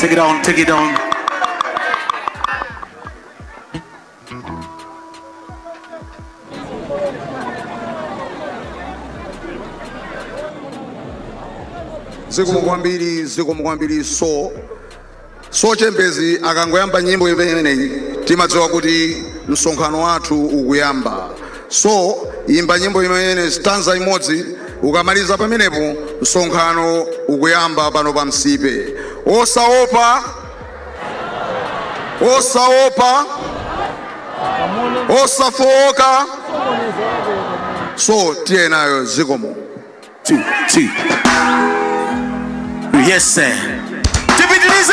Take it on, take it on. Zikomo kwambiri so Chembezi akangoyamba nyimbo imeneyi timadziwa kuti msonkhano wathu ukuyamba. So imba nyimbo imene stanza imodzi, ukamaliza pamenepo msonkhano ukuyamba pano pa Msipe. Osaopa, osaopa, osafoka. So tiye nayo zikomo. 2 2. Yes sir. Tipitilize.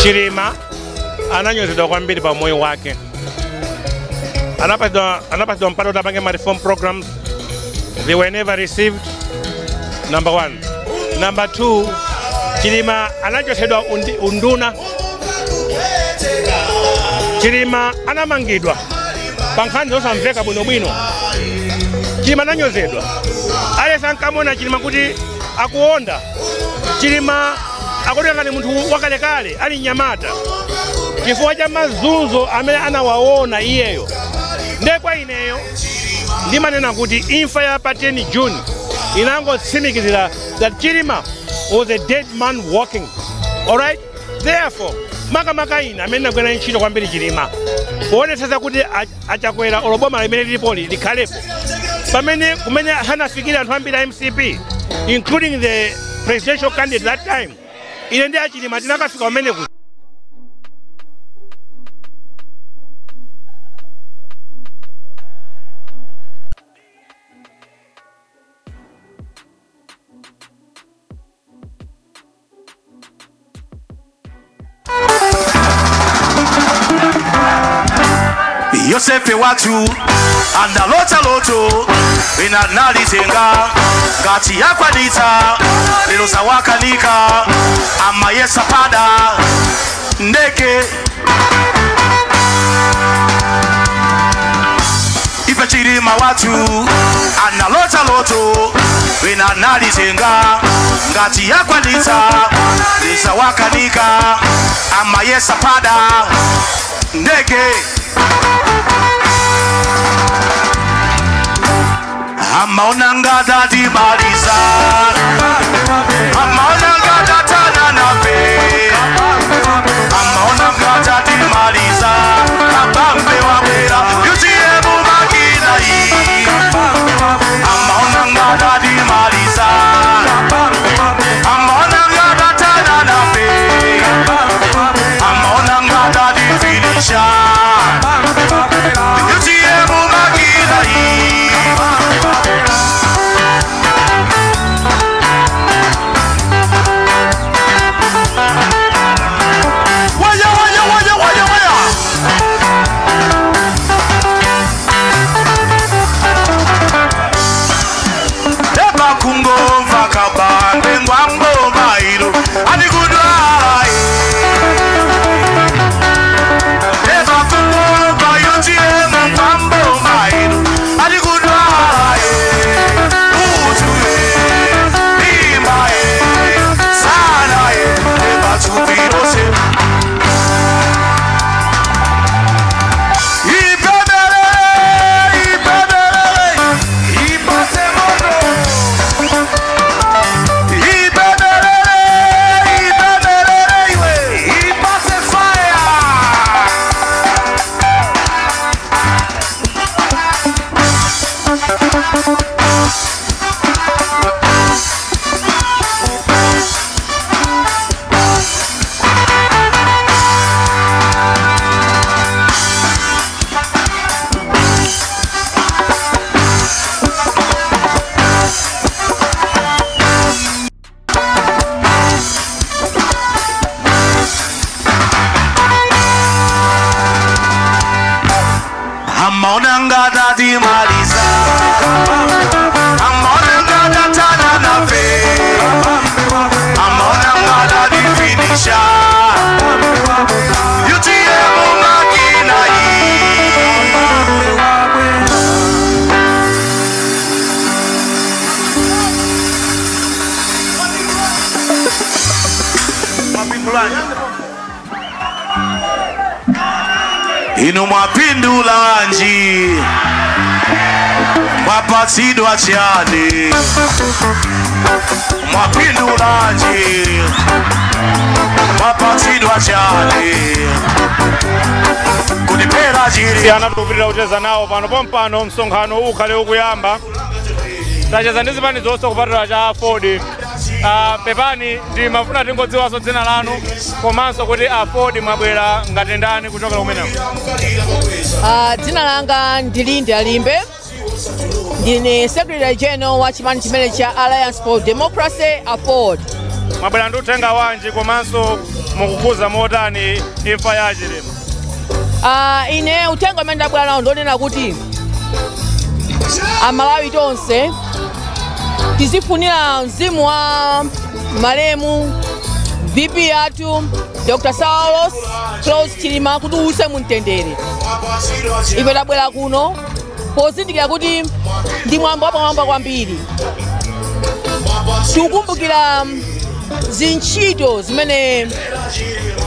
Chilima ananyozedwa kwambiri pa moyo wake. Anapatidwa mpando tapange ma reform programs. They were never received. Number one. Number two, Chilima anachotsedwa unduna. Chilima anamangidwa pa nkhani zosamveka bwinobwino. Chilima ananyozedwa. Alesa nkamona Chilima kuti akuonda. Chilima akuoneka ni munthu wakalekale ali nyamata chifukwa cha mazunzo amene anawaona iyeyo. Ndiye kwa ineyo ndimanena kuti imfa ya pa 10 June inangotsimikizira that Chilima was a dead man walking. Alright? Therefore, makamaka ine amene ndagwira ntchito kwambiri Chilima kuonetsetsa kuti achakwera oloboma limene lilipoli likhalepo pamene kumene anafikira anthu ambiri a MCP, including the presidential candidate that time. Ine ndi achilima tinakafika pamene ku Yosefe watu andalota loto inanalizenga ngati yakwanitsa lero zawakanika amayesa pada ndeke ife Chilima watu analota loto inanalizenga ngati yakwanitsa lero zawakanika amayesa pada ndeke. Amaona ngati maliza, amaona ngati tana nafe, amaona ngati maliza, kabambe wabwera UTM makina iyi. Amaona ngati maliza, amaona ngati tana nafe, amaona ngati finisha UTM makina iyi. bwanji? Inu mwapindulanji, mwapatsidwa chiyani? Mwapindulanji, mwapatsidwa chiyani? Kunipera chiri. Siyana tikupitira kucheza nawo pano pompano msonkhano ukhale ukuyamba. Tacheza ndi zipani zonse kupatula cha AFORD. Pepani, ndimafuna tingodziwanso dzina lanu komanso kuti AFORD mwabwera ngati ndani kuchokera kumeneko. Dzina langa ndilinde Alimbe, ndine Secretary General wa chipani chimene cha Alliance for Democracy, AFORD. Mwabwera ndi uthenga wanji komanso mukukuza motani imfa ya Chilima? Ine uthenga umene ndabwera nawo ndonena kuti Amalawi tonse tizifunira mzimu wa malemu VP athu Dr. Saulos Klaus Chilima kuti uwuse mumtendere. Ife tabwera kuno pozindikira kuti ndi mwambo wapamwamba kwambiri. Tikukumbukira zintchito zimene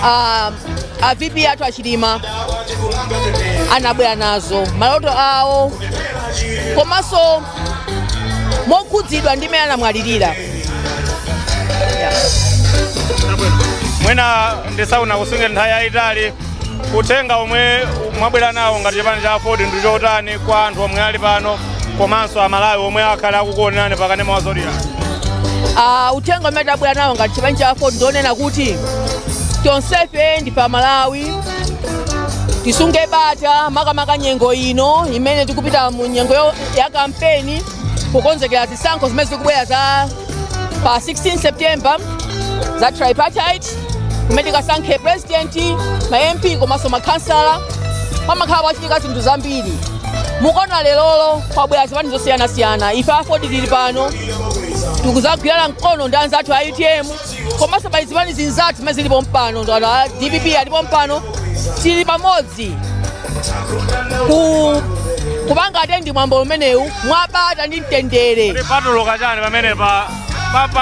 a VP athu achilima anabwera nazo, maloto awo, komanso mokhudzidwa ndi mmene anamwalirira. Mwina ndisauna kusunga nthawi yayitali, uthenga omwe mwabwera nawo ngati chipani cha AFORD ndi chotani kwa anthu omwe ali pano komanso Amalawi omwe akhala akukuonani pakanema wa Zodiak? Uthenga umene tabwera nawo ngati chipani cha AFORD ndionena kuti tonsefe ndife Amalawi, tisunge bata makamaka nyengo ino imene tikupita mu nyengo ya kampeni kukonzekera zisankho zimene zikubwera za pa 16 September za tripartite, kumene tikasankhe president, ma MP komanso makhansala. Pamakhala pachitika zinthu zambiri. Mukuona lerolo kwabwera zipani zosiyanasiyana. Ife AFORD tili pano tikuzagwirana mkono ndi anzathu a UTM komanso pali zipani zinzathu zimene zilipo mpano, ndo a DPP alipo mpano. Tili pamodzi kupanga atendi mwambo umenewu mwabata ndi mtendere. Patuluka chani pamene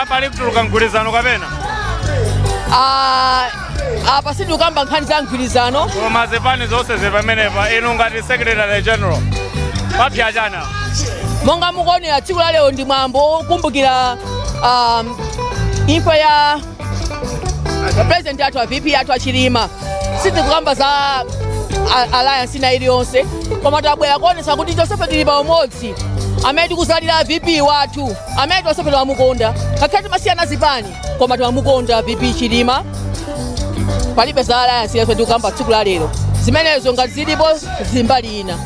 pali kutuluka mgwirizano kapena? Apa sindikukamba nkhani za mgwirizano. Koma zipani zonse zili pamenepa, inu ngati Secretary General papya chana? Monga mukuonera tsiku la lero ndi mwambo wokumbukira imfa ya president athu a VP athu achilima. Sitikukamba za alliance ina iliyonse, koma tabwera kuonetsa kuti tonsefe tili pamodzi, amene tikuzalira VP wathu, amene tonsefe timamukonda ngakhale timasiyana zipani, koma timamukonda VP Chilima. Palibe za alliance yonse tikukamba tsiku la lero, zimenezo ngati zilipo zimbali ina.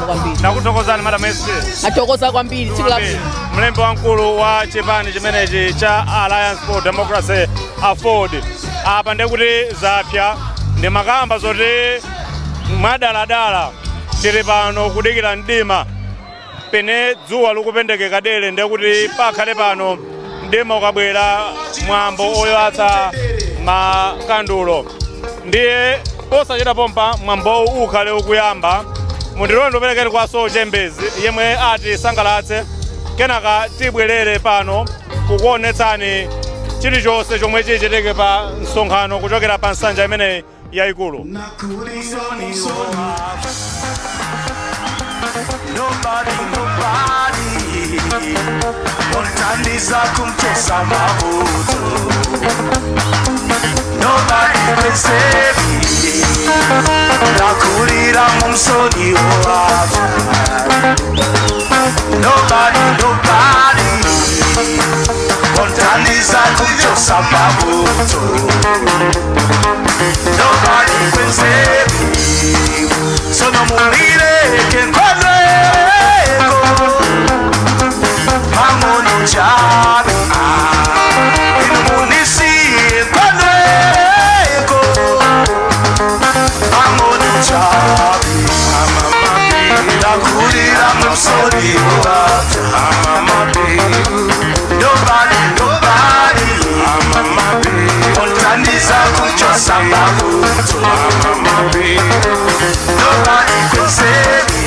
Kwambiri ndakuthokozani Madam SG. Athokoza kwambiri tsiku la Mlembi wamkulu wa chipani chimenechi cha Alliance for Democracy, AFORD. Apa ndekuti zapya ndi makamba zoti mwadaladala tili pano kudikira mdima pene dzuwa likupendekeka dere, ndekuti pakhale pano mdima ukabwera mwambo oyatsa makandulo. Ndiye posachita pompa mwambowu ukhale ukuyamba. Mundilole ndiperekeni kwa Soul Chembezi yemwe ati sangalatse, kenaka tibwerere pano kukuonetsani chilichonse chomwe chichitike pa msonkhano kuchokera pa nsanja imeneyi yayikulu. Nobody, nobody Ontaniza kumtosa mabuto. Nobody can save me. Nakulira mumsoni wafa. Nobody, nobody Ontaniza kumtosa mabuto. Nobody can save me. Sono mulire kenkwaleko Mangono chabe Inu munisi kwaleko Mangono chabe Nakulira mumsoni wafa. Nobody, nobody Ontaniza kumchosa mabuto. Nobody can save me.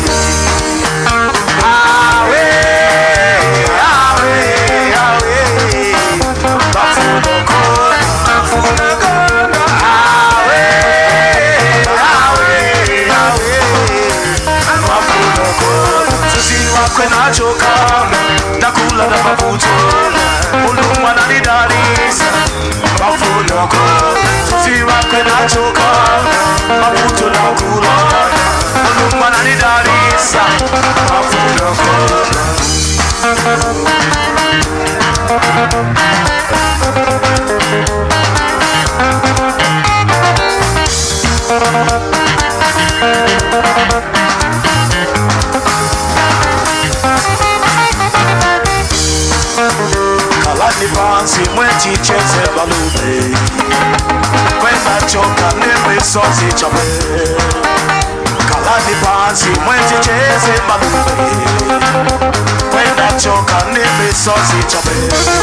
Kalani pansi mwechicheze balume kwenda choka nemisozi chabe. Kalani pansi mwechicheze balume kwenda choka nemisozi chabe.